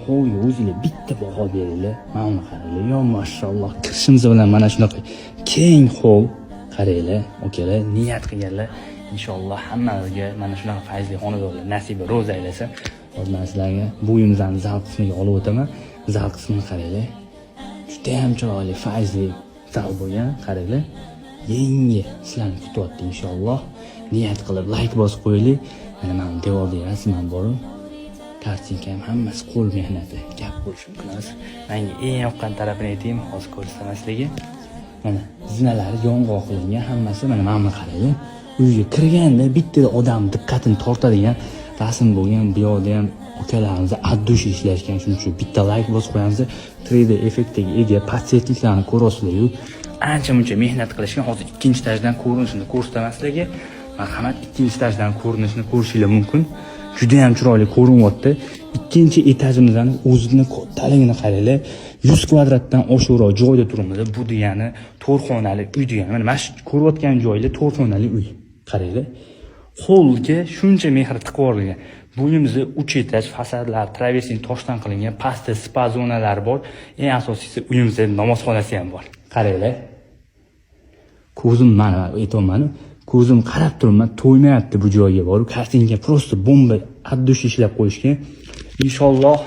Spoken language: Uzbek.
Hovliga o'zinglar bitta baho beringlar. Mana uni qaranglar. Yo, mashalloh, kirishimiz bilan mana shunaqa keng hol. Qaranglar, akalar, niyat qilganlar inshaalloh hammamizga mana shunaqa fayzli xonadonlar nasibi ro'za aylasin. Hozir man sizlarga bu uyimizni zal qismiga olib o'taman. Zal qismini qaranglar. Juda ham chiroyli, fayzli zal bo'lgan, qaranglar. Yangi sizlarni kutyapti inshaalloh. Niyat qilib layk bosib qo'yaylik. Mana devordagi rasm ham bor. Kartinka ham, hammasi qo'l mehnati. Gap bo'lishi mumkin emas. Menga eng yoqqan tarafini aytaymi, hozir ko'rsataman sizlarga. Mana zinalari yong'oq qilingan hammasi. Mana buni qaranglar. Uyga kirganda bittada odam diqqatini tortadigan rasm bo'lgan. Bu yoqda ham akalarimiz от души ishlashgan. Shuning uchun bitta layk bosib qo'yamiz. 3D effektiga ega подсветник larni ko'ryapsizlar-yu. Ancha muncha mehnat qilishgan. Hozir ikkinchi etajdan ko'rinishini ko'rsataman sizlarga. Marhamat, ikkinchi etajdan ko'rinishini ko'rishinglar mumkin. Juda ham chiroyli ko'rinyapti. Ikkinchi etajimizni o'zini kattaligini qaranglar. 100 kvadratdan oshiqroq joyda turibmiz. Bu degani 4 xonali uy degani. Mana shu ko'rayotgan joylar 4 xonali uy. Qaranglar. Qo'lga shuncha mehr tiqib yuborilgan. Bu uyimizda 3 etaj, fasadlar traversin toshdan qilingan, pastda spa zonalari bor. Eng asosiysi, uyimizda namozxonasi ham bor. Qaranglar. Ko'zim, mana aytyapman, ko'zim qarab turibman, to'ymayapti bu joyga borib. Kartinka просто bomba, от души ishlab qo'yishgan. Inshaalloh.